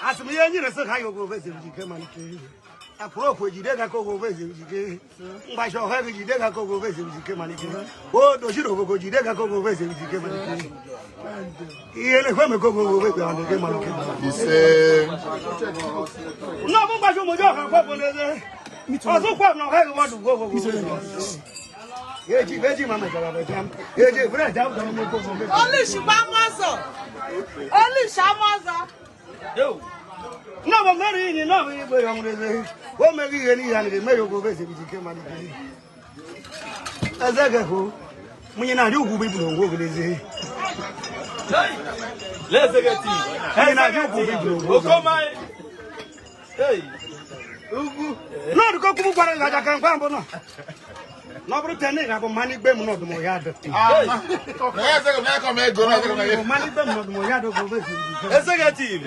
Asị m ihe nyere sị ha ya ogo veze jike malite. Akpụrụ okwu ejide ga ka ogo veze jike. Mgbachi ọha gị jide ga ka ogo veze jike malite. O dochiri ogogo jide ga ka ogo veze jike malite. Ihe na-ekwe meke ogo veze jike malite. Ise. Nna m mgbachi ụmụ gị ọha kwapụ n'eze. Ọzọ kwa na ọha gị mmadụ gwo ogo veze. Eji eji mama jara bajam. Eji ebere jam jam mo ko veze. Olùṣùpá mọ́sọ̀. Olùṣà mọ́sọ̀. Náà mo mẹ́rin yìí ni náà mi gbé ọmọ rẹ̀ ó mẹ́rin yìí ni ìyànà mẹ́rin ogun bẹ́ẹ̀ ṣe fi ké máa nìkan. Ẹsẹ̀ kẹfọ́ mo yẹn náà rí òkú bíbí lòun kó fi ṣe. L'executive. Ẹyin náà rí òkú bíbí lòun kó fi ṣe. Okomai. Hey. Ugwu. Náà dùkọ́ kúkú gbára ìlàjà kan gbá bọ́ náà. N'ọ bụrụ tẹ ní ìrabọ̀ máa ní gbé mu náà dùn mọ̀ yá dùn. Na ya sị na ya kọ m ego na ya sị na ya. Máa ní gbé mu náà dùn mọ̀ yá dùn kó bẹ́ẹ̀ ṣe fi ké. Executive.